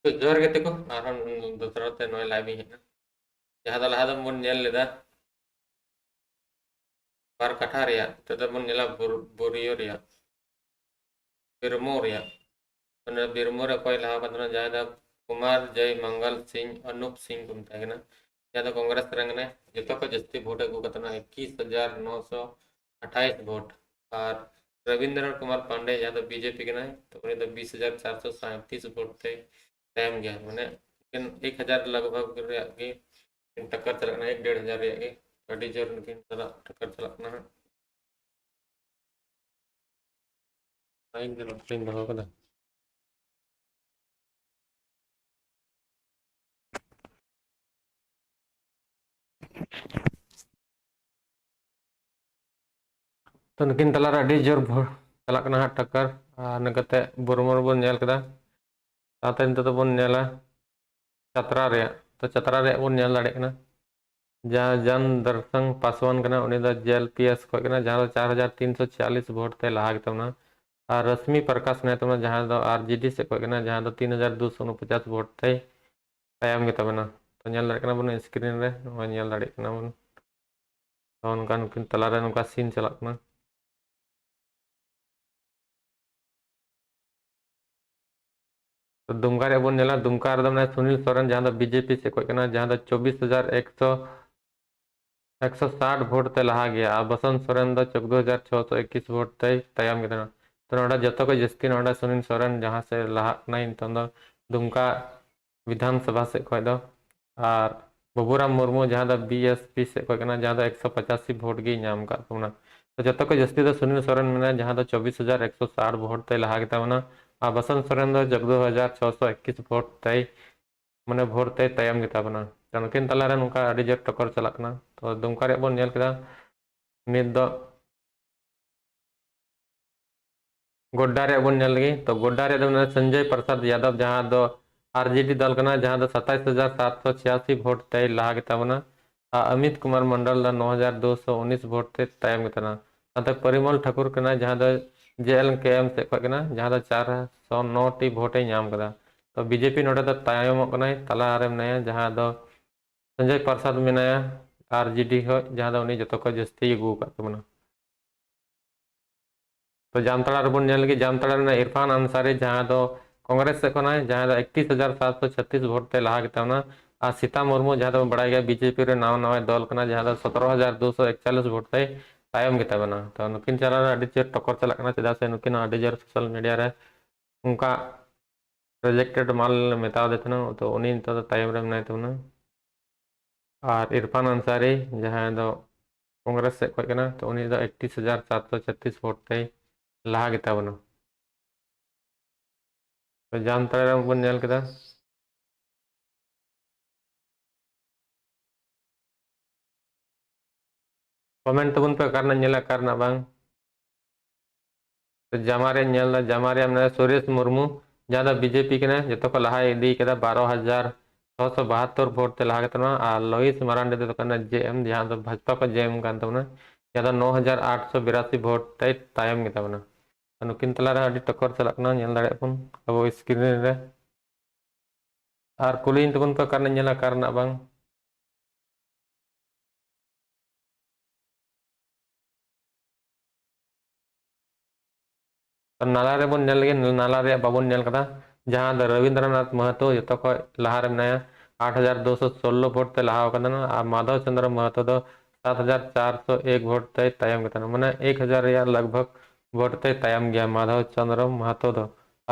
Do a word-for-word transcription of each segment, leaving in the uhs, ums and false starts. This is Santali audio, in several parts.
ᱛᱚ ᱡᱚᱦᱟᱨ ᱜᱟᱛᱮ ᱠᱚ, ᱟᱨᱦᱚᱸ ᱫᱚᱥᱨᱟ ᱛᱮ ᱱᱚᱜᱼᱚᱭ live ᱤᱧ ᱦᱮᱡ ᱮᱱᱟ᱾ ᱡᱟᱦᱟᱸ ᱫᱚ ᱞᱟᱦᱟ ᱫᱚᱵᱚᱱ ᱧᱮᱞ ᱞᱮᱫᱟ ᱵᱟᱨ ᱠᱟᱴᱷᱟ ᱨᱮᱭᱟᱜ, ᱱᱤᱛᱚᱜ ᱫᱚᱵᱚᱱ ᱧᱮᱞᱟ ᱵᱳᱨ-, ᱵᱳᱨᱤᱭᱳ ᱨᱮᱭᱟᱜ, ᱵᱤᱨᱢᱳ ᱨᱮᱭᱟᱜ᱾ ᱚᱱᱟ ᱵᱤᱨᱢᱳ ᱨᱮ ᱚᱠᱚᱭ ᱞᱟᱦᱟ ᱠᱟᱱ ᱛᱟᱦᱮᱱᱟ? ᱡᱟᱦᱟᱸᱭ ᱫᱚ ᱠᱩᱢᱟᱨ ᱡᱚᱭ ᱢᱚᱝᱜᱚᱞ ᱥᱤᱝ, ᱚᱱᱩᱯ ᱥᱤᱝ ᱠᱚ ᱢᱮᱛᱟᱭ ᱠᱟᱱᱟ, ᱡᱟᱦᱟᱸᱭ ᱫᱚ ᱠᱚᱝᱜᱨᱮᱥ ᱨᱮᱱ ᱠᱟᱱᱟᱭ᱾ ᱡᱚᱛᱚ ᱠᱷᱚᱱ ᱡᱟᱹᱥᱛᱤ ᱵᱷᱳᱴ ᱮ ᱟᱹᱜᱩ ᱠᱟᱫ ᱛᱟᱦᱮᱱᱟ, ᱮᱠᱤᱥ ᱦᱟᱡᱟᱨ ᱱᱚᱥᱚ ᱟᱴᱷᱟᱭᱤᱥ ᱵᱷᱳᱴ᱾ ᱟᱨ ᱨᱚᱵᱤᱱᱫᱨᱚ ᱠᱩᱢᱟᱨ ᱯᱟᱱᱰᱮ, ᱡᱟᱦᱟᱸ ᱫᱚ ᱵᱤᱡᱮᱯᱤ ᱠᱟᱱᱟᱭ, ᱛᱚ ᱩᱱᱤ ᱫᱚ ᱵᱤᱥ ᱦᱟᱡᱟᱨ ᱪᱟᱨᱥᱚ ᱥᱟᱸᱭᱛᱨᱤᱥ ᱵᱷᱳᱴ ᱛᱮ ᱛᱟᱭᱚᱢ ᱜᱮᱭᱟ᱾ ᱢᱟᱱᱮ ᱮᱠᱮᱱ ᱮᱠ ᱦᱟᱡᱟᱨ ᱞᱟᱜᱽ ᱵᱷᱟᱜᱽ ᱨᱮᱭᱟᱜ ᱜᱮ ᱴᱟᱠᱠᱟᱨ ᱪᱟᱞᱟᱜ ᱠᱟᱱᱟ, ᱮᱠ ᱰᱮᱲ ᱦᱟᱡᱟᱨ ᱨᱮᱭᱟᱜ ᱜᱮ ᱟᱹᱰᱤ ᱡᱳᱨ ᱱᱩᱠᱤᱱ ᱥᱟᱞᱟᱜ ᱴᱟᱠᱠᱟᱨ ᱪᱟᱞᱟᱜ ᱠᱟᱱᱟ ᱦᱟᱸᱜ᱾ ᱞᱟᱭᱤᱱ ᱫᱚ ᱱᱚᱛᱮᱧ ᱫᱚᱦᱚ ᱠᱟᱫᱟ᱾ ᱛᱚ ᱱᱩᱠᱤᱱ ᱛᱟᱞᱟᱨᱮ ᱟᱹᱰᱤ ᱡᱳᱨ ᱵᱷᱳ-, ᱪᱟᱞᱟᱜ ᱠᱟᱱᱟ ᱦᱟᱸᱜ ᱴᱟᱠᱠᱟᱨ᱾ ᱟᱨ ᱤᱱᱟᱹ ᱠᱟᱛᱮ ᱵᱩᱨᱢᱩ ᱨᱮᱵᱚᱱ ᱧᱮᱞ ᱠᱮᱫᱟ᱾ ᱥᱟᱶᱛᱮ ᱱᱤᱛᱚᱜ ᱫᱚᱵᱚᱱ ᱧᱮᱞᱟ ᱪᱟᱛᱨᱟ ᱨᱮᱭᱟᱜ᱾ ᱛᱚ ᱪᱟᱛᱨᱟ ᱨᱮᱭᱟᱜ ᱵᱚᱱ ᱧᱮᱞ ᱫᱟᱲᱮᱭᱟᱜ ᱠᱟᱱᱟ, ᱡᱟᱦᱟᱸ ᱡᱟᱱ ᱫᱟᱨᱥᱟᱝ ᱯᱟᱥᱣᱟᱱ ᱠᱟᱱᱟ, ᱩᱱᱤ ᱫᱚ ᱡᱮ ᱮᱞ ᱯᱤ ᱮᱥ ᱠᱷᱚᱡ ᱠᱟᱱᱟ, ᱡᱟᱦᱟᱸ ᱫᱚ ᱪᱟᱨ ᱦᱟᱡᱟᱨ ᱛᱤᱱᱥᱚ ᱪᱷᱤᱭᱟᱞᱤᱥ ᱵᱷᱳᱴ ᱛᱮ ᱞᱟᱦᱟ ᱜᱮᱛᱟ ᱵᱚᱱᱟ᱾ ᱟᱨ ᱨᱚᱥᱢᱤ ᱯᱨᱚᱠᱟᱥ ᱢᱮᱱᱟᱭ ᱛᱟᱵᱚᱱᱟ, ᱡᱟᱦᱟᱸᱭ ᱫᱚ ᱟᱨ ᱡᱮ ᱰᱤ ᱥᱮᱫ ᱠᱷᱚᱡ ᱠᱟᱱᱟ, ᱡᱟᱦᱟᱸᱭ ᱫᱚ ᱛᱤᱱ ᱦᱟᱡᱟᱨ ᱫᱩᱥᱚ ᱩᱱᱚᱯᱚᱪᱟᱥ ᱵᱷᱳᱴ ᱛᱮᱭ ᱛᱟᱭᱚᱢ ᱜᱮᱛᱟ ᱵᱚᱱᱟ᱾ ᱛᱚ ᱧᱮᱞ ᱫᱟᱲᱮᱭᱟᱜ ᱠᱟᱱᱟ ᱵᱚᱱ screen ᱨᱮ, ᱱᱚᱜᱼᱚᱭ ᱧᱮᱞ ᱫᱟᱲᱮᱭᱟᱜ ᱠᱟᱱᱟ ᱵᱚᱱ᱾ ᱛᱚ ᱱᱚᱝᱠᱟ ᱱᱩᱠᱤᱱ ᱛᱟᱞᱟᱨᱮ ᱱᱚᱝᱠᱟ scene ᱪᱟᱞᱟᱜ ᱠᱟᱱᱟ᱾ ᱛᱚ ᱫᱩᱢᱠᱟ ᱨᱮᱭᱟᱜ ᱵᱚᱱ ᱧᱮᱞᱟ, ᱫᱩᱢᱠᱟ ᱨᱮᱫᱚ ᱢᱮᱱᱟᱭᱟ ᱥᱩᱱᱤᱞ ᱥᱚᱨᱮᱱ, ᱡᱟᱦᱟᱸ ᱫᱚ ᱵᱤᱡᱮᱯᱤ ᱥᱮᱫ ᱠᱷᱚᱡ ᱠᱟᱱᱟ, ᱡᱟᱦᱟᱸ ᱫᱚ ᱪᱚᱵᱵᱤᱥ ᱦᱟᱡᱟᱨ ᱮᱠᱥᱚ, ᱮᱠᱥᱚ ᱥᱟᱴ ᱵᱷᱳᱴ ᱛᱮ ᱞᱟᱦᱟ ᱜᱮᱭᱟ᱾ ᱟᱨ ᱵᱟᱥᱚᱱᱛ ᱥᱚᱨᱮᱱ ᱫᱚ ᱪᱳᱫᱽᱫᱳ ᱦᱟᱡᱟᱨ ᱪᱷᱚᱥᱚ ᱮᱠᱤᱥ ᱵᱷᱳᱴ ᱛᱮᱭ ᱛᱟᱭᱚᱢ ᱜᱮ ᱛᱟᱦᱮᱱᱟ᱾ ᱛᱚ ᱱᱚᱰᱮ ᱡᱚᱛᱚ ᱠᱷᱚᱡ ᱡᱟᱹᱥᱛᱤ ᱱᱚᱰᱮ ᱥᱩᱱᱤᱞ ᱥᱚᱨᱮᱱ ᱡᱟᱦᱟᱸ ᱥᱮᱫ ᱞᱟᱦᱟᱜ ᱠᱟᱱᱟᱭ ᱱᱤᱛᱚᱝ ᱫᱚ ᱫᱩᱢᱠᱟ ᱵᱤᱫᱷᱟᱱ ᱥᱚᱵᱷᱟ ᱥᱮᱫ ᱠᱷᱚᱡ ᱫᱚ, ᱟᱨ ᱵᱟᱵᱩᱨᱟᱢ ᱢᱩᱨᱢᱩ ᱡᱟᱦᱟᱸ ᱫᱚ ᱵᱤ ᱮᱥ ᱯᱤ ᱥᱮᱫ ᱠᱷᱚᱡ ᱠᱟᱱᱟ, ᱡᱟᱦᱟᱸ ᱫᱚ ᱮᱠᱥᱚ ᱯᱚᱸᱪᱟᱥᱤ ᱵᱷᱳᱴ ᱜᱮᱭ ᱧᱟᱢ ᱟᱠᱟᱫ ᱛᱟᱵᱚᱱᱟ᱾ ᱛᱚ ᱡᱚᱛᱚ ᱠᱷᱚᱡ ᱡᱟᱹᱥᱛᱤ ᱫᱚ ᱥᱩᱱᱤᱞ ᱥᱚᱨᱮᱱ ᱢᱮᱱᱟᱭᱟ, ᱡᱟᱦᱟᱸ ᱫᱚ ᱪᱚᱵᱵᱤᱥ ᱦᱟᱡᱟᱨ ᱮᱠᱥᱚ ᱥᱟᱴ ᱵᱷᱳᱴ ᱛᱮᱭ ᱞᱟᱦᱟ ᱜᱮᱛᱟ ᱵᱚᱱᱟ, ᱟᱨ ᱵᱟᱥᱚᱱᱛ ᱥᱚᱨᱮᱱ ᱫᱚ ᱪᱳᱫᱽᱫᱳ ᱦᱟᱡᱟᱨ ᱪᱷᱚᱥᱚ ᱮᱠᱤᱥ ᱵᱷᱳᱴ ᱛᱮᱭ, ᱢᱟᱱᱮ ᱵᱷᱳᱴ ᱛᱮᱭ ᱛᱟᱭᱚᱢ ᱜᱮᱛᱟ ᱵᱚᱱᱟ᱾ ᱛᱚ ᱱᱩᱠᱤᱱ ᱛᱟᱞᱟᱨᱮ ᱱᱚᱝᱠᱟ ᱟᱹᱰᱤ ᱡᱳᱨ ᱴᱚᱠᱚᱨ ᱪᱟᱞᱟᱜ ᱠᱟᱱᱟ᱾ ᱛᱚ ᱫᱩᱢᱠᱟ ᱨᱮᱭᱟᱜ ᱵᱚᱱ ᱧᱮᱞ ᱠᱮᱫᱟ, ᱱᱤᱛ ᱫᱚ ᱜᱳᱰᱰᱟ ᱨᱮᱭᱟᱜ ᱵᱚᱱ ᱧᱮᱞ ᱞᱮᱜᱮ᱾ ᱛᱚ ᱜᱳᱰᱰᱟ ᱨᱮᱭᱟᱜ ᱫᱚ ᱢᱮᱱᱟᱜᱼᱟ ᱥᱚᱧᱡᱚᱭ ᱯᱨᱚᱥᱟᱫᱽ ᱭᱟᱫᱚᱵ, ᱡᱟᱦᱟᱸ ᱫᱚ ᱟᱨ ᱡᱮ ᱰᱤ ᱫᱚᱞ ᱠᱟᱱᱟ, ᱡᱟᱦᱟᱸ ᱫᱚ ᱥᱟᱛᱟᱭᱤᱥ ᱦᱟᱡᱟᱨ ᱥᱟᱛᱥᱚ ᱪᱷᱤᱭᱟᱥᱤ ᱵᱷᱳᱴ ᱛᱮᱭ ᱞᱟᱦᱟ ᱜᱮᱛᱟ ᱵᱚᱱᱟ᱾ ᱟᱨ ᱚᱢᱤᱛ ᱠᱩᱢᱟᱨ ᱢᱚᱱᱰᱚᱞ ᱫᱚ ᱱᱚ ᱦᱟᱡᱟᱨ ᱫᱩᱥᱚ ᱩᱱᱤᱥ ᱵᱷᱳᱴ ᱛᱮ ᱛᱟᱭᱚᱢ ᱜᱮᱛᱟ ᱵᱚᱱᱟ᱾ ᱥᱟᱶᱛᱮ ᱯᱚᱨᱤᱢᱚᱞ ᱴᱷᱟᱠᱩᱨ ᱠᱟᱱᱟᱭ, ᱡᱟᱦᱟᱸ ᱫᱚ ᱡᱮ ᱮᱞ ᱠᱮ ᱮᱢ ᱥᱮᱫ ᱠᱷᱚᱱ ᱠᱟᱱᱟ, ᱡᱟᱦᱟᱸ ᱫᱚ ᱪᱟᱨᱥᱚ ᱱᱚ ᱴᱤ ᱵᱷᱳᱴ ᱮ ᱧᱟᱢ ᱠᱟᱫᱟ᱾ ᱛᱚ ᱵᱤᱡᱮᱯᱤ ᱱᱚᱰᱮ ᱫᱚ ᱛᱟᱭᱚᱢᱚᱜ ᱠᱟᱱᱟᱭ, ᱛᱟᱞᱟ ᱨᱮ ᱢᱮᱱᱟᱭᱟ ᱡᱟᱦᱟᱸ ᱫᱚ ᱥᱚᱧᱡᱚᱭ ᱯᱨᱚᱥᱟᱫᱽ ᱢᱮᱱᱟᱭᱟ ᱟᱨᱡᱮᱰᱤ ᱠᱷᱚᱱ, ᱡᱟᱦᱟᱸ ᱫᱚ ᱩᱱᱤ ᱡᱚᱛᱚ ᱠᱷᱚᱱ ᱡᱟᱹᱥᱛᱤ ᱟᱹᱜᱩ ᱟᱠᱟᱫ ᱛᱟᱵᱚᱱᱟ᱾ ᱛᱚ ᱡᱟᱢᱛᱟᱲᱟ ᱨᱮᱵᱚᱱ ᱧᱮᱞ ᱞᱮᱜᱮ, ᱡᱟᱢᱛᱟᱲᱟ ᱨᱮᱱᱟᱜ ᱤᱨᱯᱷᱟᱱ ᱟᱱᱥᱟᱨᱤ ᱡᱟᱦᱟᱸ ᱫᱚ ᱠᱚᱝᱜᱨᱮᱥ ᱥᱮᱫ ᱠᱷᱚᱱᱟᱭ, ᱡᱟᱦᱟᱸ ᱫᱚ ᱤᱠᱛᱤᱥ ᱦᱟᱡᱟᱨ ᱥᱟᱛᱥᱚ ᱪᱷᱟᱛᱤᱥ ᱵᱷᱳᱴ ᱛᱮ ᱞᱟᱦᱟ ᱜᱮᱛᱟ ᱵᱚᱱᱟ᱾ ᱟᱨ ᱥᱤᱛᱟ ᱢᱩᱨᱢᱩ ᱡᱟᱦᱟᱸ ᱫᱚᱵᱚᱱ ᱵᱟᱲᱟᱭ ᱜᱮᱭᱟ ᱵᱤᱡᱮᱯᱤ ᱨᱮ ᱱᱟᱣᱟ ᱱᱟᱣᱟ ᱫᱚᱞ ᱠᱟᱱᱟ, ᱡᱟᱦᱟᱸ ᱫᱚ ᱥᱚᱛᱨᱚ ᱦᱟᱡᱟᱨ ᱫᱩᱥᱚ ᱮᱠᱪᱟᱞᱤᱥ ᱵᱷᱳᱴ ᱛᱮᱭ ᱛᱟᱭᱚᱢ ᱜᱮᱛᱟ ᱵᱚᱱᱟ᱾ ᱛᱚ ᱱᱩᱠᱤᱱ ᱛᱟᱞᱟᱨᱮ ᱟᱹᱰᱤ ᱡᱳᱨ ᱴᱚᱠᱚᱨ ᱪᱟᱞᱟᱜ ᱠᱟᱱᱟ, ᱪᱮᱫᱟᱜ ᱥᱮ ᱱᱩᱠᱤᱱ ᱦᱚᱸ ᱟᱹᱰᱤ ᱡᱳᱨ ᱥᱳᱥᱟᱞ ᱢᱤᱰᱤᱭᱟ ᱨᱮ ᱚᱱᱠᱟ ᱨᱤᱡᱮᱠᱴᱮᱰ ᱢᱟᱞ ᱢᱮᱛᱟᱣ ᱫᱮ ᱛᱟᱦᱮᱱᱟ, ᱛᱚ ᱩᱱᱤ ᱱᱤᱛᱚᱜ ᱫᱚ ᱛᱟᱭᱚᱢ ᱨᱮ ᱢᱮᱱᱟᱭ ᱛᱟᱵᱚᱱᱟ᱾ ᱟᱨ ᱤᱨᱯᱷᱟᱱ ᱟᱱᱥᱟᱨᱤ ᱡᱟᱦᱟᱸᱭ ᱫᱚ ᱠᱚᱝᱜᱨᱮᱥ ᱥᱮᱫ ᱠᱷᱚᱱ ᱠᱟᱱᱟ, ᱛᱚ ᱩᱱᱤ ᱫᱚ ᱤᱠᱛᱤᱥ ᱦᱟᱡᱟᱨ ᱥᱟᱛᱥᱚ ᱪᱷᱟᱛᱤᱥ ᱵᱷᱳᱴ ᱛᱮᱭ ᱞᱟᱦᱟ ᱜᱮᱛᱟ ᱵᱚᱱᱟ᱾ ᱛᱚ ᱡᱟᱢᱛᱟᱲᱟ ᱨᱮ ᱵᱚᱱ ᱧᱮᱞ ᱠᱮᱫᱟ᱾ ᱠᱚᱢᱮᱱᱴ ᱛᱟᱵᱚᱱ ᱯᱮ ᱚᱠᱟ ᱨᱮᱱᱟᱜ ᱧᱮᱞᱟ, ᱚᱠᱟ ᱨᱮᱱᱟᱜ ᱵᱟᱝ᱾ ᱛᱚ ᱡᱟᱢᱟ ᱨᱮᱭᱟᱜ ᱧᱮᱞ ᱮᱫᱟ, ᱡᱟᱢᱟ ᱨᱮᱭᱟᱜ ᱢᱮᱱᱟᱜᱼᱟ ᱥᱩᱨᱮᱥ ᱢᱩᱨᱢᱩ, ᱡᱟᱦᱟᱸ ᱫᱚ ᱵᱤᱡᱮᱯᱤ ᱠᱟᱱᱟ, ᱡᱚᱛᱚ ᱠᱷᱚᱱ ᱞᱟᱦᱟᱭ ᱤᱫᱤ ᱠᱟᱫᱟ, ᱵᱟᱨᱚ ᱦᱟᱡᱟᱨ ᱪᱷᱚᱥᱚ ᱵᱟᱦᱟᱛᱛᱳᱨ ᱵᱷᱳᱴ ᱛᱮ ᱞᱟᱦᱟ ᱜᱮ ᱛᱟᱵᱚᱱᱟ᱾ ᱟᱨ ᱞᱚᱭᱤᱥ ᱢᱟᱨᱟᱱᱰᱤ ᱫᱚ ᱠᱟᱱᱟ ᱡᱮ ᱮᱢ, ᱡᱟᱦᱟᱸ ᱫᱚ ᱵᱷᱟᱡᱽᱯᱟ ᱠᱷᱚᱱ ᱡᱮ ᱮᱢ ᱠᱟᱱ ᱛᱟᱵᱚᱱᱟ, ᱡᱟᱦᱟᱸ ᱫᱚ ᱱᱚ ᱦᱟᱡᱟᱨ ᱟᱴᱥᱚ ᱵᱤᱨᱟᱥᱤ ᱵᱷᱳᱴ ᱛᱮᱭ ᱛᱟᱭᱚᱢ ᱜᱮ ᱛᱟᱵᱚᱱᱟ᱾ ᱱᱩᱠᱤᱱ ᱛᱟᱞᱟᱨᱮ ᱟᱹᱰᱤ ᱴᱚᱠᱚᱨ ᱪᱟᱞᱟᱜ ᱠᱟᱱᱟ, ᱧᱮᱞ ᱫᱟᱲᱮᱭᱟᱜ ᱵᱚᱱ ᱟᱵᱚ ᱥᱠᱨᱤᱱ ᱨᱮ᱾ ᱟᱨ ᱠᱩᱞᱤᱭᱮᱱ ᱛᱟᱵᱚᱱ ᱯᱮ ᱚᱠᱟ ᱨᱮᱱᱟᱜ ᱧᱮᱞᱟ, ᱚᱠᱟ ᱨᱮᱱᱟᱜ ᱵᱟᱝ᱾ ᱛᱚ ᱱᱟᱞᱟ ᱨᱮᱵᱚᱱ ᱧᱮᱞ ᱞᱮᱜᱮ, ᱱᱟᱞᱟ ᱨᱮᱭᱟᱜ ᱵᱟᱵᱚᱱ ᱧᱮᱞ ᱠᱟᱫᱟ, ᱡᱟᱦᱟᱸ ᱫᱚ ᱨᱚᱵᱤᱱᱫᱨᱚᱱᱟᱛᱷ ᱢᱟᱦᱟᱛᱚ ᱡᱚᱛᱚ ᱠᱷᱚᱱ ᱞᱟᱦᱟ ᱨᱮ ᱢᱮᱱᱟᱭᱟ, ᱟᱴ ᱦᱟᱡᱟᱨ ᱫᱩᱥᱚ ᱥᱳᱞᱞᱳ ᱵᱷᱳᱴ ᱛᱮ ᱞᱟᱦᱟ ᱟᱠᱟᱱᱟ, ᱟᱨ ᱢᱟᱫᱷᱚᱵ ᱪᱚᱸᱫᱽᱨᱚ ᱢᱟᱦᱟᱛᱚ ᱫᱚ ᱥᱟᱛ ᱦᱟᱡᱟᱨ ᱪᱟᱨᱥᱚ ᱮᱠ ᱵᱷᱳᱴ ᱛᱮᱭ ᱛᱟᱭᱚᱢ ᱜᱮᱛᱟ ᱵᱚᱱᱟ, ᱢᱟᱱᱮ ᱮᱠ ᱦᱟᱡᱟᱨ ᱨᱮᱭᱟᱜ ᱞᱟᱜᱽ ᱵᱷᱟᱜᱽ ᱵᱷᱳᱴ ᱛᱮᱭ ᱛᱟᱭᱚᱢ ᱜᱮᱭᱟ ᱢᱟᱫᱷᱚᱵ ᱪᱚᱸᱫᱽᱨᱚ ᱢᱟᱦᱟᱛᱚ ᱫᱚ᱾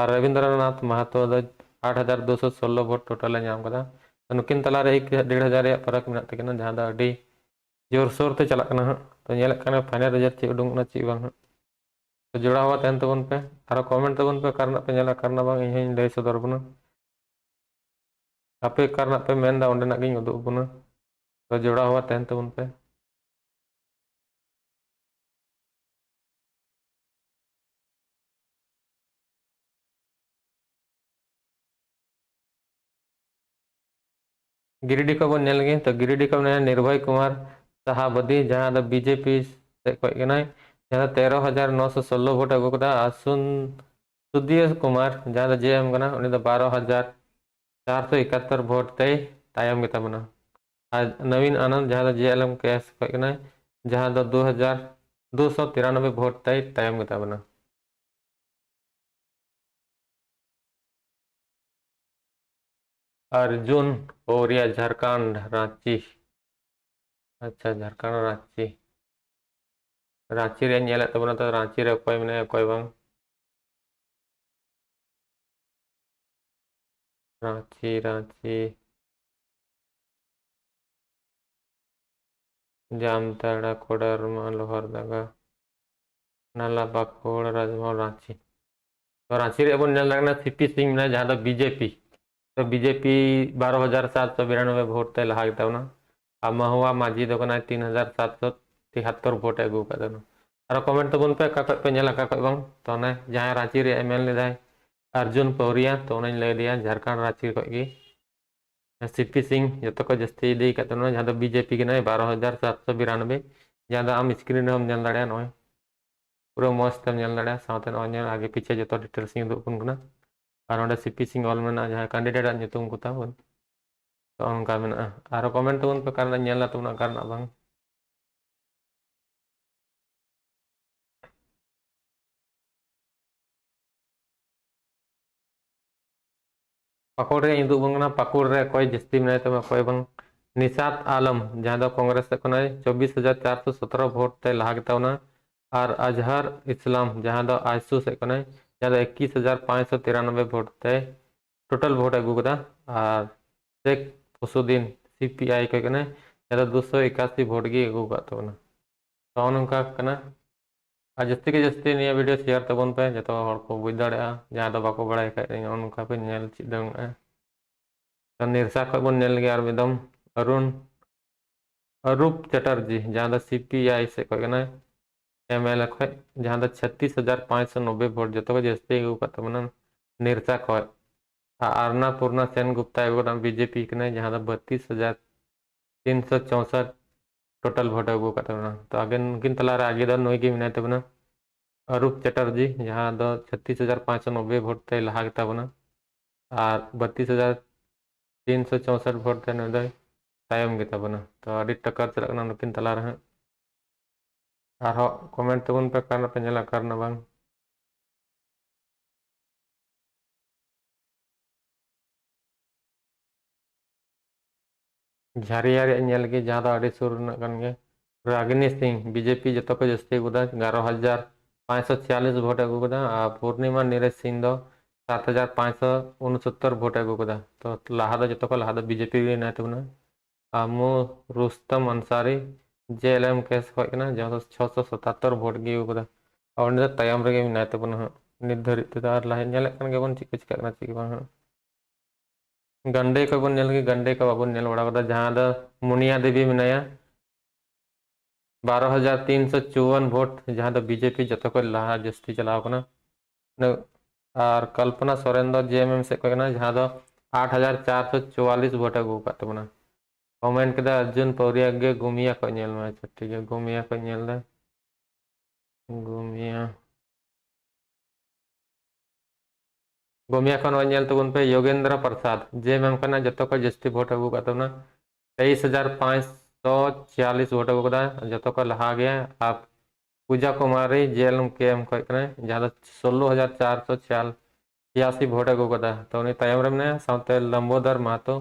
ᱟᱨ ᱨᱚᱵᱤᱱᱫᱨᱚᱱᱟᱛᱷ ᱢᱟᱦᱟᱛᱚ ᱫᱚ ᱟᱴ ᱦᱟᱡᱟᱨ ᱫᱩᱥᱚ ᱥᱳᱞᱞᱳ ᱵᱷᱳᱴ ᱴᱳᱴᱟᱞ ᱮ ᱧᱟᱢ ᱠᱟᱫᱟ᱾ ᱛᱚ ᱱᱩᱠᱤᱱ ᱛᱟᱞᱟᱨᱮ ᱮᱠ ᱰᱮᱲ ᱦᱟᱡᱟᱨ ᱨᱮᱭᱟᱜ ᱯᱷᱟᱨᱟᱠ ᱢᱮᱱᱟᱜ ᱛᱟᱹᱠᱤᱱᱟ, ᱡᱟᱦᱟᱸ ᱫᱚ ᱟᱹᱰᱤ ᱡᱳᱨᱥᱳᱨ ᱛᱮ ᱪᱟᱞᱟᱜ ᱠᱟᱱᱟ ᱦᱟᱸᱜ᱾ ᱛᱚ ᱧᱮᱞᱮᱫ ᱠᱟᱱᱟ ᱯᱷᱟᱭᱱᱟᱞ ᱨᱮᱡᱟᱞᱴ ᱪᱮᱫ ᱩᱰᱩᱝ ᱠᱟᱱᱟ ᱪᱮᱫ ᱵᱟᱝ ᱦᱟᱸᱜ᱾ ᱛᱚ ᱡᱚᱲᱟᱣ ᱟᱠᱟᱫ ᱛᱟᱦᱮᱱ ᱛᱟᱵᱚᱱ ᱯᱮ, ᱟᱨᱚ ᱠᱚᱢᱮᱱᱴ ᱛᱟᱵᱚᱱ ᱯᱮ ᱚᱠᱟ ᱨᱮᱱᱟᱜ ᱯᱮ ᱧᱮᱞᱟ ᱚᱠᱟ ᱨᱮᱱᱟᱜ ᱵᱟᱝ, ᱤᱧ ᱦᱚᱸᱧ ᱞᱟᱹᱭ ᱥᱚᱫᱚᱨ ᱟᱵᱚᱱᱟ᱾ ᱟᱯᱮ ᱚᱠᱟ ᱨᱮᱱᱟᱜ ᱯᱮ ᱢᱮᱱᱫᱟ ᱚᱸᱰᱮᱱᱟᱜ ᱜᱤᱧ ᱩᱫᱩᱜ ᱟᱵᱚᱱᱟ᱾ ᱛᱚ ᱡᱚᱲᱟᱣ ᱟᱠᱟᱫ ᱛᱟᱦᱮᱱ ᱛᱟᱵᱚᱱ ᱯᱮ᱾ ᱜᱤᱨᱤᱰᱤ ᱠᱷᱚᱱ ᱵᱚᱱ ᱧᱮᱞ ᱞᱮᱜᱮ, ᱛᱚ ᱜᱤᱨᱤᱰᱤ ᱠᱷᱚᱱ ᱢᱮᱱᱟᱭᱟ ᱱᱤᱨᱵᱷᱚᱭ ᱠᱩᱢᱟᱨ ᱥᱟᱦᱟᱵᱟᱫᱤ, ᱡᱟᱦᱟᱸ ᱫᱚ ᱵᱤᱡᱮᱯᱤ ᱥᱮᱫ ᱠᱷᱚᱱ ᱠᱟᱱᱟᱭ, ᱡᱟᱦᱟᱸ ᱫᱚ ᱛᱮᱨᱚ ᱦᱟᱡᱟᱨ ᱱᱚᱥᱚ ᱥᱳᱞᱞᱳ ᱵᱷᱳᱴ ᱟᱹᱜᱩ ᱠᱮᱫᱟ᱾ ᱟᱨ ᱥᱩᱱ ᱥᱩᱫᱷᱤᱨ ᱠᱩᱢᱟᱨ, ᱡᱟᱦᱟᱸ ᱫᱚ ᱡᱮ ᱮᱢ ᱠᱟᱱᱟ, ᱩᱱᱤ ᱫᱚ ᱵᱟᱨᱚ ᱦᱟᱡᱟᱨ ᱪᱟᱨᱥᱚ ᱮᱠᱟᱛᱛᱳᱨ ᱵᱷᱳᱴ ᱛᱮᱭ ᱛᱟᱭᱚᱢ ᱜᱮᱛᱟ ᱵᱚᱱᱟ᱾ ᱟᱨ ᱱᱚᱵᱤᱱ ᱟᱱᱚᱱᱫ, ᱡᱟᱦᱟᱸ ᱫᱚ ᱡᱮ ᱮᱞ ᱮᱢ ᱠᱮ ᱮᱥ ᱠᱷᱚᱱ ᱠᱟᱱᱟᱭ, ᱡᱟᱦᱟᱸ ᱫᱚ ᱫᱩ ᱦᱟᱡᱟᱨ ᱫᱩᱥᱚ ᱛᱤᱨᱟᱱᱚᱵᱵᱳᱭ ᱵᱷᱳᱴ ᱛᱮᱭ ᱛᱟᱭᱚᱢ ᱜᱮᱛᱟ ᱵᱚᱱᱟ᱾ ᱚᱨᱡᱩᱱ ᱯᱳᱨᱤᱭᱟ, ᱡᱷᱟᱲᱠᱷᱚᱸᱰ, ᱨᱟᱸᱪᱤ᱾ ᱟᱪᱪᱷᱟ, ᱡᱷᱟᱲᱠᱷᱚᱸᱰ, ᱨᱟᱸᱪᱤ᱾ ᱨᱟᱸᱪᱤ ᱨᱮ ᱧᱮᱞᱮᱫ ᱛᱟᱵᱚᱱᱟ ᱛᱚ, ᱨᱟᱸᱪᱤ ᱨᱮ ᱚᱠᱚᱭ ᱢᱮᱱᱟᱭᱟ, ᱚᱠᱚᱭ ᱵᱟᱝ᱾ ᱨᱟᱸᱪᱤ, ᱨᱟᱸᱪᱤ, ᱡᱟᱢᱛᱟᱲᱟ, ᱠᱳᱰᱟᱨᱢᱟ, ᱞᱳᱦᱟᱨᱫᱟᱜᱟ, ᱱᱟᱞᱟ, ᱯᱟᱠᱩᱲ, ᱨᱟᱡᱽᱢᱚᱦᱚᱞ, ᱨᱟᱸᱪᱤ᱾ ᱛᱚ ᱨᱟᱸᱪᱤ ᱨᱮ ᱵᱚᱱ ᱧᱮᱞ ᱫᱟᱲᱮᱭᱟᱜ ᱠᱟᱱᱟ ᱥᱤ ᱯᱤ ᱥᱤᱝ ᱢᱮᱱᱟᱭᱟ, ᱡᱟᱦᱟᱸ ᱫᱚ ᱵᱤ ᱡᱮ ᱯᱤ᱾ ᱛᱚ ᱵᱤ ᱡᱮ ᱯᱤ ᱵᱟᱨᱚ ᱦᱟᱡᱟᱨ ᱥᱟᱛᱥᱚ ᱵᱤᱨᱟᱱᱚᱵᱵᱳᱭ ᱵᱷᱳᱴ ᱛᱮ ᱞᱟᱦᱟ ᱜᱮᱛᱟ ᱵᱚᱱᱟ᱾ ᱟᱨ ᱢᱟᱦᱩᱣᱟ ᱢᱟᱹᱡᱷᱤ ᱫᱚ ᱠᱟᱱᱟᱭ ᱛᱤᱱ ᱦᱟᱡᱟᱨ ᱥᱟᱛᱥᱚ ᱛᱤᱦᱟᱛᱛᱳᱨ ᱵᱷᱳᱴ ᱮ ᱟᱹᱜᱩ ᱟᱠᱟᱫ ᱛᱟᱵᱚᱱᱟ᱾ ᱟᱨᱚ ᱠᱚᱢᱮᱱᱴ ᱛᱟᱵᱚᱱ ᱯᱮ, ᱚᱠᱟ ᱠᱷᱚᱡ ᱯᱮ ᱧᱮᱞᱟ, ᱚᱠᱟ ᱠᱷᱚᱡ ᱵᱟᱝ᱾ ᱛᱚ ᱚᱱᱮ ᱡᱟᱦᱟᱸᱭ ᱨᱟᱸᱪᱤ ᱨᱮᱭᱟᱜ ᱮᱢ ᱢᱮᱱ ᱞᱮᱫᱟᱭ, ᱚᱨᱡᱩᱱ ᱯᱟᱣᱨᱤᱭᱟ, ᱛᱚ ᱚᱱᱟᱧ ᱞᱟᱹᱭ ᱟᱫᱮᱭᱟ, ᱡᱷᱟᱲᱠᱷᱚᱸᱰ ᱨᱟᱸᱪᱤ ᱠᱷᱚᱡ ᱜᱮ᱾ ᱥᱤ ᱯᱤ ᱥᱤᱝ ᱡᱚᱛᱚ ᱠᱷᱚᱡ ᱡᱟᱹᱥᱛᱤ ᱤᱫᱤ ᱟᱠᱟᱫ ᱛᱟᱵᱚᱱᱟ, ᱡᱟᱦᱟᱸ ᱫᱚ ᱵᱤ ᱡᱮ ᱯᱤ ᱠᱟᱱᱟᱭ, ᱵᱟᱨᱚ ᱦᱟᱡᱟᱨ ᱥᱟᱛᱥᱚ ᱵᱤᱨᱟᱱᱚᱵᱵᱳᱭ᱾ ᱡᱟᱦᱟᱸ ᱫᱚ ᱟᱢ ᱥᱠᱨᱤᱱ ᱨᱮᱦᱚᱸᱢ ᱧᱮᱞ ᱫᱟᱲᱮᱭᱟᱜᱼᱟ, ᱱᱚᱜᱼᱚᱭ ᱯᱩᱨᱟᱹ ᱢᱚᱸᱡᱽ ᱛᱮᱢ ᱧᱮᱞ ᱫᱟᱲᱮᱭᱟᱜᱼᱟ᱾ ᱥᱟᱶᱛᱮ ᱱᱚᱜᱼᱚᱭ ᱧᱮᱞ, ᱟᱜᱮ ᱯᱤᱪᱷᱮ ᱡᱚᱛᱚ ᱰᱤᱴᱮᱞᱥ ᱤᱧ ᱩᱫᱩᱜ ᱟᱵᱚᱱ ᱠᱟᱱᱟ᱾ ᱟᱨ ᱱᱚᱸᱰᱮ ᱥᱤ ᱯᱤ ᱥᱤᱝ ᱚᱞ ᱢᱮᱱᱟᱜᱼᱟ, ᱡᱟᱦᱟᱸᱭ ᱠᱮᱱᱰᱤᱰᱮᱴ ᱟᱜ ᱧᱩᱛᱩᱢ ᱠᱚ ᱛᱟᱵᱚᱱ᱾ ᱛᱚ ᱚᱱᱠᱟ ᱢᱮᱱᱟᱜᱼᱟ᱾ ᱟᱨᱚ ᱠᱚᱢᱮᱱᱴ ᱛᱟᱵᱚᱱ ᱯᱮ, ᱚᱠᱟ ᱨᱮᱱᱟᱜ ᱧᱮᱞ ᱞᱮᱱ ᱛᱟᱵᱚᱱᱟ, ᱚᱠᱟ ᱨᱮᱱᱟᱜ ᱵᱟᱝ᱾ ᱯᱟᱹᱠᱩᱲ ᱨᱮ ᱩᱫᱩᱜ ᱟᱵᱚᱱ ᱠᱟᱱᱟ, ᱯᱟᱹᱠᱩᱲ ᱨᱮ ᱚᱠᱚᱭ ᱡᱟᱹᱥᱛᱤ ᱢᱮᱱᱟᱭ ᱛᱟᱵᱚᱱᱟ, ᱚᱠᱚᱭ ᱵᱟᱝ᱾ ᱱᱤᱥᱟᱛ ᱟᱞᱚᱢ, ᱡᱟᱦᱟᱸ ᱫᱚ ᱠᱚᱝᱜᱨᱮᱥ ᱥᱮᱫ ᱠᱷᱚᱱᱟᱜ ᱪᱚᱵᱵᱤᱥ ᱦᱟᱡᱟᱨ ᱪᱟᱨᱥᱚ ᱥᱚᱛᱨᱚ ᱵᱷᱳᱴ ᱛᱮ ᱞᱟᱦᱟ ᱜᱮᱛᱟ ᱵᱚᱱᱟ᱾ ᱟᱨ ᱟᱡᱦᱟᱨ ᱤᱥᱞᱟᱢ, ᱡᱟᱦᱟᱸ ᱫᱚ ᱟᱭᱥᱩ ᱥᱮᱫ ᱠᱷᱚᱱᱟᱭ, ᱡᱟᱦᱟᱸ ᱫᱚ ᱮᱠᱤᱥ ᱦᱟᱡᱟᱨ ᱯᱟᱸᱪᱥᱚ ᱛᱤᱨᱟᱱᱚᱵᱵᱳᱭ ᱵᱷᱳᱴ ᱛᱮ ᱴᱳᱴᱟᱞ ᱵᱷᱳᱴ ᱮ ᱟᱹᱜᱩ ᱠᱟᱫᱟ᱾ ᱟᱨ ᱥᱮᱠᱷ ᱯᱷᱚᱥᱩᱫᱤᱱ, ᱥᱤ ᱯᱤ ᱟᱭ ᱠᱷᱚᱱ ᱠᱟᱱᱟᱭ, ᱡᱟᱦᱟᱸ ᱫᱚ ᱫᱩᱥᱚ ᱮᱠᱟᱥᱤ ᱵᱷᱳᱴ ᱜᱮ ᱟᱹᱜᱩ ᱟᱠᱟᱫ ᱛᱟᱵᱚᱱᱟ᱾ ᱛᱚ ᱱᱚᱜᱼᱚ ᱱᱚᱝᱠᱟ ᱠᱟᱱᱟ᱾ ᱟᱨ ᱡᱟᱹᱥᱛᱤ ᱠᱮ ᱡᱟᱹᱥᱛᱤ ᱱᱤᱭᱟᱹ ᱵᱷᱤᱰᱤᱭᱳ ᱥᱮᱭᱟᱨ ᱛᱟᱵᱚᱱ ᱯᱮ, ᱡᱚᱛᱚ ᱦᱚᱲ ᱠᱚ ᱵᱩᱡᱽ ᱫᱟᱲᱮᱭᱟᱜᱼᱟ, ᱡᱟᱦᱟᱸ ᱫᱚ ᱵᱟᱠᱚ ᱵᱟᱲᱟᱭ ᱠᱷᱟᱡ ᱱᱚᱜᱼᱚ ᱱᱚᱝᱠᱟ ᱯᱮ ᱧᱮᱞ ᱪᱮᱫ ᱫᱟᱲᱮᱭᱟᱜᱼᱟ᱾ ᱛᱚ ᱱᱤᱨᱥᱟ ᱠᱷᱚᱡ ᱵᱚᱱ ᱧᱮᱞ ᱞᱮᱜᱮ ᱟᱨ ᱢᱤᱫ ᱫᱚᱢ, ᱚᱨᱩᱱ, ᱚᱨᱩᱯ ᱪᱟᱴᱟᱨᱡᱤ, ᱡᱟᱦᱟᱸ ᱫᱚ ᱥᱤ ᱯᱤ ᱟᱭ ᱥᱮᱫ ᱠᱷᱚᱡ ᱠᱟᱱᱟᱭ, ᱮᱢ ᱮᱞ ᱮ ᱠᱷᱚᱡ, ᱡᱟᱦᱟᱸ ᱫᱚ ᱪᱷᱟᱛᱤᱥ ᱦᱟᱡᱟᱨ ᱯᱟᱸᱪᱥᱚ ᱱᱚᱵᱵᱳᱭ ᱵᱷᱳᱴ, ᱡᱚᱛᱚ ᱠᱷᱚᱡ ᱡᱟᱹᱥᱛᱤ ᱟᱹᱜᱩ ᱟᱠᱟᱫ ᱛᱟᱵᱚᱱᱟ ᱱᱤᱨᱥᱟ ᱠᱷᱚᱡ᱾ ᱟᱨ ᱟᱨᱱᱟ ᱯᱩᱨᱱᱟ ᱥᱮᱱ ᱜᱩᱯᱛᱟᱭ ᱟᱹᱜᱩ ᱠᱟᱫᱟ, ᱵᱤ ᱡᱮ ᱯᱤ ᱠᱟᱱᱟᱭ, ᱡᱟᱦᱟᱸ ᱫᱚ ᱵᱟᱛᱤᱥ ᱦᱟᱡᱟᱨ ᱛᱤᱱᱥᱚ ᱪᱳᱥᱚᱴ ᱴᱳᱴᱟᱞ ᱵᱷᱳᱴ ᱮ ᱟᱹᱜᱩ ᱟᱠᱟᱫ ᱛᱟᱵᱚᱱᱟ᱾ ᱛᱚ ᱟᱜᱮ ᱱᱩᱠᱤᱱ ᱛᱟᱞᱟᱨᱮ ᱟᱜᱮ ᱫᱚ ᱱᱩᱭ ᱜᱮ ᱢᱮᱱᱟᱭ ᱛᱟᱵᱚᱱᱟ, ᱚᱨᱩᱯ ᱪᱮᱴᱟᱨᱡᱤ, ᱡᱟᱦᱟᱸ ᱫᱚ ᱪᱷᱟᱛᱤᱥ ᱦᱟᱡᱟᱨ ᱯᱟᱸᱪᱥᱚ ᱱᱚᱵᱵᱳᱭ ᱵᱷᱳᱴ ᱛᱮᱭ ᱞᱟᱦᱟ ᱜᱮᱛᱟ ᱵᱚᱱᱟ ᱟᱨ ᱵᱟᱛᱤᱥ ᱦᱟᱡᱟᱨ ᱛᱤᱱᱥᱚ ᱪᱳᱥᱚᱴ ᱵᱷᱳᱴ ᱛᱮ ᱱᱩᱭ ᱫᱚᱭ ᱛᱟᱭᱚᱢ ᱜᱮᱛᱟ ᱵᱚᱱᱟ᱾ ᱛᱚ ᱟᱹᱰᱤ ᱴᱟᱠᱟᱨ ᱪᱟᱞᱟᱜ ᱠᱟᱱᱟ ᱱᱩᱠᱤᱱ ᱛᱟᱞᱟ ᱨᱮ ᱦᱟᱸᱜ᱾ ᱟᱨᱦᱚᱸ ᱠᱚᱢᱮᱱᱴ ᱛᱟᱵᱚᱱ ᱯᱮ, ᱚᱠᱟ ᱨᱮᱱᱟᱜ ᱯᱮ ᱧᱮᱞᱟ, ᱚᱠᱟ ᱨᱮᱱᱟᱜ ᱵᱟᱝ᱾ ᱡᱷᱟᱨᱤᱭᱟ ᱨᱮᱭᱟᱜ ᱧᱮᱞ ᱜᱮ, ᱡᱟᱦᱟᱸ ᱫᱚ ᱟᱹᱰᱤ ᱥᱩᱨ ᱨᱮᱱᱟᱜ ᱠᱟᱱ ᱜᱮᱭᱟ᱾ ᱨᱟᱜᱤᱱᱤ ᱥᱤᱝ, ᱵᱤᱡᱮᱯᱤ ᱡᱚᱛᱚ ᱠᱷᱚᱱ ᱡᱟᱹᱥᱛᱤ ᱟᱹᱜᱩ ᱠᱟᱫᱟ, ᱮᱜᱟᱨᱚ ᱦᱟᱡᱟᱨ ᱯᱟᱸᱪᱥᱚ ᱪᱷᱤᱭᱟᱞᱤᱥ ᱵᱷᱳᱴ ᱮ ᱟᱹᱜᱩ ᱠᱟᱫᱟ᱾ ᱟᱨ ᱯᱩᱨᱱᱤᱢᱟ ᱱᱤᱨᱮᱥ ᱥᱤᱝ ᱫᱚ ᱥᱟᱛ ᱦᱟᱡᱟᱨ ᱯᱟᱸᱪᱥᱚ ᱩᱱᱥᱚᱛᱛᱚᱨ ᱵᱷᱳᱴ ᱮ ᱟᱹᱜᱩ ᱠᱟᱫᱟ᱾ ᱛᱚ ᱞᱟᱦᱟ ᱫᱚ, ᱡᱚᱛᱚ ᱠᱷᱚᱱ ᱞᱟᱦᱟ ᱫᱚ ᱵᱤᱡᱮᱯᱤ ᱜᱮ ᱢᱮᱱᱟᱭ ᱛᱟᱵᱚᱱᱟ᱾ ᱟᱢᱩ ᱨᱩᱥᱛᱚᱢ ᱟᱱᱥᱟᱨᱤ, ᱡᱮ ᱮᱞ ᱮᱢ ᱠᱮ ᱠᱷᱚᱡ ᱠᱟᱱᱟ, ᱡᱟᱦᱟᱸ ᱫᱚ ᱪᱷᱚᱥᱚ ᱥᱟᱛᱟᱛᱛᱚᱨ ᱵᱷᱳᱴ ᱜᱮ ᱟᱹᱜᱩ ᱠᱟᱫᱟ᱾ ᱟᱨ ᱩᱱᱤ ᱫᱚ ᱛᱟᱭᱚᱢ ᱨᱮᱜᱮ ᱢᱮᱱᱟᱭ ᱛᱟᱵᱚᱱᱟ ᱦᱟᱸᱜ ᱱᱤᱛ ᱫᱷᱟᱹᱨᱤᱡ ᱛᱮᱫᱚ᱾ ᱟᱨ ᱞᱟᱦᱟ ᱧᱮᱞᱮᱫ ᱠᱟᱱ ᱜᱮᱵᱚᱱ ᱪᱮᱫ ᱠᱚ ᱪᱤᱠᱟᱹᱜ ᱠᱟᱱᱟ, ᱪᱮᱫ ᱜᱮ ᱵᱟᱝ ᱦᱟᱸᱜ᱾ ᱜᱟᱱᱰᱮ ᱠᱚ ᱵᱚᱱ ᱧᱮᱞ ᱜᱮ, ᱜᱟᱱᱰᱮ ᱠᱚ ᱵᱟᱵᱚᱱ ᱧᱮᱞ ᱵᱟᱲᱟ ᱠᱟᱫᱟ, ᱡᱟᱦᱟᱸ ᱫᱚ ᱢᱩᱱᱤᱭᱟ ᱫᱮᱵᱤ ᱢᱮᱱᱟᱭᱟ, ᱵᱟᱨᱚ ᱦᱟᱡᱟᱨ ᱛᱤᱱᱥᱚ ᱪᱩᱣᱟᱱ ᱵᱷᱳᱴ, ᱡᱟᱦᱟᱸ ᱫᱚ ᱵᱤᱡᱮᱯᱤ ᱡᱚᱛᱚ ᱠᱷᱚᱱ ᱞᱟᱦᱟ ᱡᱟᱹᱥᱛᱤ ᱪᱟᱞᱟᱣ ᱠᱟᱱᱟ᱾ ᱤᱱᱟᱹ-, ᱟᱨ ᱠᱚᱞᱯᱚᱱᱟ ᱥᱚᱨᱮᱱ ᱫᱚ ᱡᱮ ᱮᱢ ᱮᱢ ᱥᱮᱫ ᱠᱷᱚᱱ ᱠᱟᱱᱟ, ᱡᱟᱦᱟᱸ ᱫᱚ ᱟᱴ ᱦᱟᱡᱟᱨ ᱪᱟᱨᱥᱚ ᱪᱩᱣᱟᱞᱤᱥ ᱵᱷᱳᱴ ᱮ ᱟᱹᱜᱩ ᱟᱠᱟᱫ ᱛᱟᱵᱚᱱᱟ᱾ ᱠᱚᱢᱮᱱᱴ ᱠᱮᱫᱟ ᱚᱨᱡᱩᱱ ᱯᱟᱣᱨᱤᱭᱟ ᱜᱮ, ᱜᱩᱢᱤᱭᱟ ᱠᱷᱚᱱ ᱧᱮᱞ ᱢᱮ᱾ ᱟᱪᱪᱷᱟ ᱴᱷᱤᱠ ᱜᱮᱭᱟ, ᱜᱩᱢᱤᱭᱟ ᱠᱷᱚᱱ ᱧᱮᱞ ᱫᱟ᱾ ᱜᱩᱢᱤᱭᱟ᱾ ᱜᱚᱢᱤᱭᱟ ᱠᱷᱚᱱ ᱱᱚᱜᱼᱚᱭ ᱧᱮᱞ ᱛᱟᱵᱚᱱ ᱯᱮ, ᱭᱳᱜᱮᱱᱫᱨᱚ ᱯᱨᱚᱥᱟᱫᱽ, ᱡᱮ ᱮᱢ ᱮᱢ ᱠᱷᱚᱱᱟᱜ ᱡᱚᱛᱚ ᱠᱷᱚᱱ ᱡᱟᱹᱥᱛᱤ ᱵᱷᱳᱴ ᱟᱹᱜᱩ ᱟᱠᱟᱫ ᱛᱟᱵᱚᱱᱟ, ᱛᱮᱭᱤᱥ ᱦᱟᱡᱟᱨ ᱯᱟᱸᱪᱥᱚ ᱪᱷᱤᱭᱟᱞᱤᱥ ᱵᱷᱳᱴ ᱟᱹᱜᱩ ᱟᱠᱟᱫᱟ, ᱡᱚᱛᱚ ᱠᱷᱚᱱ ᱞᱟᱦᱟ ᱜᱮᱭᱟ᱾ ᱟᱨ ᱯᱩᱡᱟ ᱠᱩᱢᱟᱨᱤ, ᱡᱮ ᱮᱞ ᱮᱢ ᱠᱮ ᱮᱢ ᱠᱷᱚᱱ ᱠᱟᱱᱟᱭ, ᱡᱟᱦᱟᱸ ᱫᱚ ᱥᱳᱞᱞᱳ ᱦᱟᱡᱟᱨ ᱪᱟᱨᱥᱚ ᱪᱷᱤᱭᱟᱥᱤ ᱵᱷᱳᱴ ᱟᱹᱜᱩ ᱟᱠᱟᱫᱟ᱾ ᱛᱚ ᱩᱱᱤ ᱛᱟᱭᱚᱢ ᱨᱮ ᱢᱮᱱᱟᱭᱟ, ᱥᱟᱶᱛᱮ ᱞᱚᱢᱵᱳᱫᱚᱨ ᱢᱟᱦᱟᱛᱚ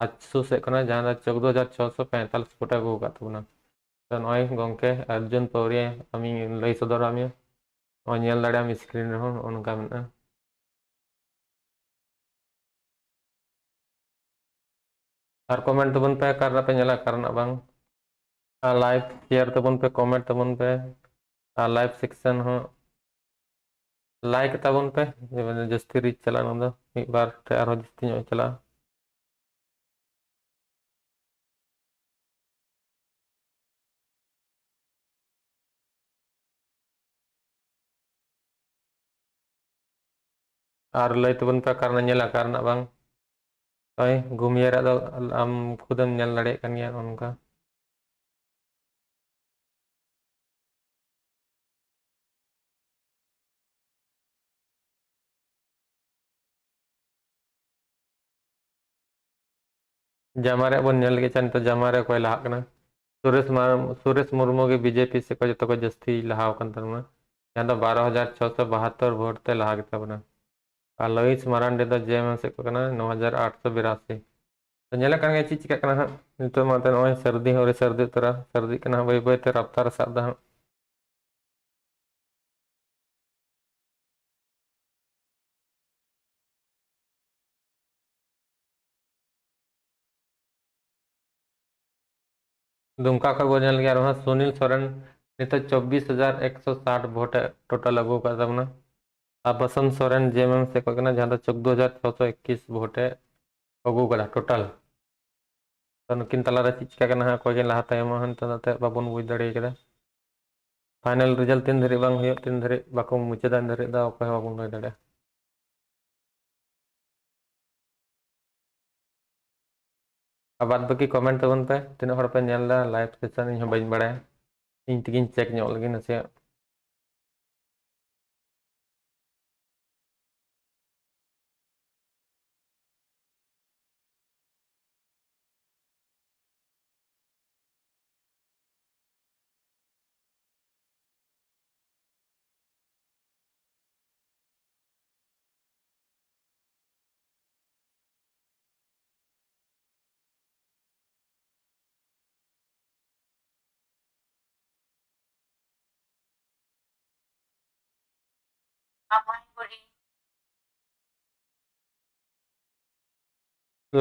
ᱟᱡᱥᱩ ᱥᱮᱫ ᱠᱷᱚᱱᱟᱜ, ᱡᱟᱦᱟᱸ ᱫᱚ ᱪᱳᱫᱽᱫᱳ ᱦᱟᱡᱟᱨ ᱪᱷᱚᱥᱚ ᱯᱮᱸᱛᱟᱞᱤᱥ ᱵᱷᱳᱴ ᱟᱹᱜᱩ ᱟᱠᱟᱫ ᱛᱟᱵᱚᱱᱟ᱾ ᱛᱚ ᱱᱚᱜᱼᱚᱭ ᱜᱚᱢᱠᱮ ᱚᱨᱡᱩᱱ ᱯᱟᱣᱨᱤᱭᱟ, ᱟᱢᱤᱧ ᱞᱟᱹᱭ ᱥᱚᱫᱚᱨᱟᱫ ᱢᱮᱭᱟ᱾ ᱱᱚᱜᱼᱚᱭ ᱧᱮᱞ ᱫᱟᱲᱮᱭᱟᱜᱼᱟᱢ screen ᱨᱮᱦᱚᱸ ᱱᱚᱜᱼᱚ ᱱᱚᱝᱠᱟ ᱢᱮᱱᱟᱜᱼᱟ᱾ ᱟᱨ comment ᱛᱟᱵᱚᱱ ᱯᱮ, ᱚᱠᱟ ᱨᱮᱱᱟᱜ ᱯᱮ ᱧᱮᱞᱟ, ᱚᱠᱟ ᱨᱮᱱᱟᱜ ᱵᱟᱝ᱾ ᱟᱨ like share ᱛᱟᱵᱚᱱ ᱯᱮ, comment ᱛᱟᱵᱚᱱ ᱯᱮ, ᱟᱨ live section ᱦᱚᱸ like ᱛᱟᱵᱚᱱ ᱯᱮ, ᱡᱮᱢᱚᱱ ᱡᱟᱹᱥᱛᱤ reach ᱪᱟᱞᱟᱜᱼᱟ, ᱱᱚᱣᱟ ᱫᱚ ᱢᱤᱫ ᱵᱟᱨ ᱴᱷᱮᱱ ᱟᱨᱦᱚᱸ ᱡᱟᱹᱥᱛᱤ ᱧᱚᱜ ᱪᱟᱞᱟᱜᱼᱟ᱾ ᱟᱨ ᱞᱟᱹᱭ ᱛᱟᱵᱚᱱ ᱯᱮ, ᱚᱠᱟ ᱨᱮᱱᱟᱜ ᱧᱮᱞᱟ, ᱚᱠᱟ ᱨᱮᱱᱟᱜ ᱵᱟᱝ᱾ ᱦᱳᱭ, ᱜᱩᱢᱤᱭᱟᱹ ᱨᱮᱭᱟᱜ ᱫᱚ ᱟᱢ ᱠᱷᱩᱫᱮᱢ ᱧᱮᱞ ᱫᱟᱲᱮᱭᱟᱜ ᱠᱟᱱ ᱜᱮᱭᱟ ᱱᱚᱜᱼᱚ ᱱᱚᱝᱠᱟ᱾ ᱡᱟᱢᱟ ᱨᱮᱭᱟᱜ ᱵᱚᱱ ᱧᱮᱞ ᱞᱮᱜᱮ, ᱟᱪᱪᱷᱟ, ᱱᱤᱛᱚᱜ ᱡᱟᱢᱟ ᱨᱮ ᱚᱠᱚᱭ ᱞᱟᱦᱟᱜ ᱠᱟᱱᱟ? ᱥᱩᱨᱮᱥ ᱢᱟᱨ-, ᱥᱩᱨᱮᱥ ᱢᱩᱨᱢᱩ ᱜᱮ ᱵᱤᱡᱮᱯᱤ ᱥᱮᱫ ᱠᱷᱚᱱ ᱡᱚᱛᱚ ᱠᱷᱚᱱ ᱡᱟᱹᱥᱛᱤ ᱞᱟᱦᱟ ᱟᱠᱟᱱ ᱛᱟᱵᱚᱱᱟ, ᱡᱟᱦᱟᱸ ᱫᱚ ᱵᱟᱨᱚ ᱦᱟᱡᱟᱨ ᱪᱷᱚᱥᱚ ᱵᱟᱦᱟᱛᱛᱳᱨ ᱵᱷᱳᱴ ᱛᱮ ᱞᱟᱦᱟ ᱜᱮᱛᱟ ᱵᱚᱱᱟ᱾ ᱟᱨ ᱞᱚᱭᱤᱥ ᱢᱟᱨᱟᱱᱰᱤ ᱫᱚ ᱡᱮ ᱮᱢ ᱮᱢ ᱥᱮᱫ ᱠᱷᱚᱱ ᱠᱟᱱᱟ, ᱱᱚ ᱦᱟᱡᱟᱨ ᱟᱴᱥᱚ ᱵᱤᱨᱟᱥᱤ᱾ ᱛᱚ, ᱧᱮᱞᱚᱜ ᱠᱟᱱ ᱜᱮᱭᱟ ᱪᱮᱫ ᱪᱤᱠᱟᱹᱜ ᱠᱟᱱᱟ ᱦᱟᱸᱜ᱾ ᱱᱤᱛᱚᱜ ᱢᱟ ᱮᱱᱛᱮ ᱱᱚᱜᱼᱚᱭ ᱥᱟᱹᱨᱫᱤ ᱦᱚᱸ ᱟᱹᱣᱨᱤ ᱥᱟᱹᱨᱫᱤ ᱩᱛᱟᱹᱨᱟ, ᱥᱟᱹᱨᱫᱤᱜ ᱠᱟᱱᱟ ᱦᱟᱸᱜ, ᱵᱟᱹᱭ ᱵᱟᱹᱭ ᱛᱮ ᱨᱟᱯᱛᱟᱨ ᱮ ᱥᱟᱵ ᱮᱫᱟ ᱦᱟᱸᱜ᱾ ᱫᱩᱢᱠᱟ ᱠᱷᱚᱱ ᱵᱚᱱ ᱧᱮᱞ ᱜᱮᱭᱟ ᱟᱨᱦᱚᱸ ᱥᱩᱱᱤᱞ ᱥᱚᱨᱮᱱ ᱱᱤᱛᱚᱜ ᱪᱚᱵᱵᱤᱥ ᱦᱟᱡᱟᱨ ᱮᱠᱥᱚ ᱥᱟᱴ ᱵᱷᱳᱴ ᱮ total ᱟᱹᱜᱩ ᱟᱠᱟᱫ ᱛᱟᱵᱚᱱᱟ᱾ ᱟᱨ ᱵᱟᱥᱚᱱᱛ ᱥᱚᱨᱮᱱ ᱡᱮ ᱮᱢ ᱮᱢ ᱥᱮᱫ ᱠᱷᱚᱱ ᱠᱟᱱᱟ, ᱡᱟᱦᱟᱸ ᱫᱚ ᱪᱳᱫᱽᱫᱳ ᱦᱟᱡᱟᱨ ᱪᱷᱚᱥᱚ ᱮᱠᱤᱥ ᱵᱷᱳᱴ ᱮ ᱟᱹᱜᱩ ᱟᱠᱟᱫᱟ total᱾ ᱛᱚ, ᱱᱩᱠᱤᱱ ᱛᱟᱞᱟᱨᱮ ᱪᱮᱫ ᱪᱤᱠᱟᱹ ᱠᱟᱱᱟ ᱦᱟᱸᱜ, ᱚᱠᱚᱭ ᱠᱤᱱ ᱞᱟᱦᱟ ᱛᱟᱭᱚᱢᱚᱜᱼᱟ ᱦᱟᱸᱜ, ᱱᱤᱛᱚᱜ ᱫᱚ ᱮᱱᱛᱮᱫ ᱵᱟᱵᱚᱱ ᱵᱩᱡᱽ ᱫᱟᱲᱮ ᱠᱟᱫᱟ᱾ Final result ᱛᱤᱱ ᱫᱷᱟᱹᱨᱤᱡ ᱵᱟᱝ ᱦᱩᱭᱩᱜ, ᱛᱤᱱ ᱫᱷᱟᱹᱨᱤᱡ ᱵᱟᱠᱚ ᱢᱩᱪᱟᱹᱫᱟ, ᱩᱱ ᱫᱷᱟᱹᱨᱤᱡ ᱫᱚ ᱚᱠᱚᱭ ᱦᱚᱸ ᱵᱟᱵᱚᱱ ᱞᱟᱹᱭ ᱫᱟᱲᱮᱭᱟᱜᱼᱟ᱾ ᱟᱨ ᱵᱟᱫ ᱵᱟᱹᱠᱤ comment ᱛᱟᱵᱚᱱ ᱯᱮ, ᱛᱤᱱᱟᱹᱜ ᱦᱚᱲ ᱯᱮ ᱧᱮᱞ ᱮᱫᱟ live session, ᱤᱧ ᱦᱚᱸ ᱵᱟᱹᱧ ᱵᱟᱲᱟᱭᱟ, ᱤᱧ ᱛᱮᱜᱤᱧ check ᱧᱚᱜ ᱞᱮᱜᱮ ᱱᱟᱥᱮᱭᱟᱜ᱾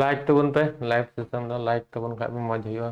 Like ᱛᱟᱵᱚᱱ ᱯᱮ, live session ᱫᱚ like ᱛᱟᱵᱚᱱ ᱠᱷᱟᱡ ᱯᱮ ᱢᱚᱡᱽ ᱦᱩᱭᱩᱜᱼᱟ᱾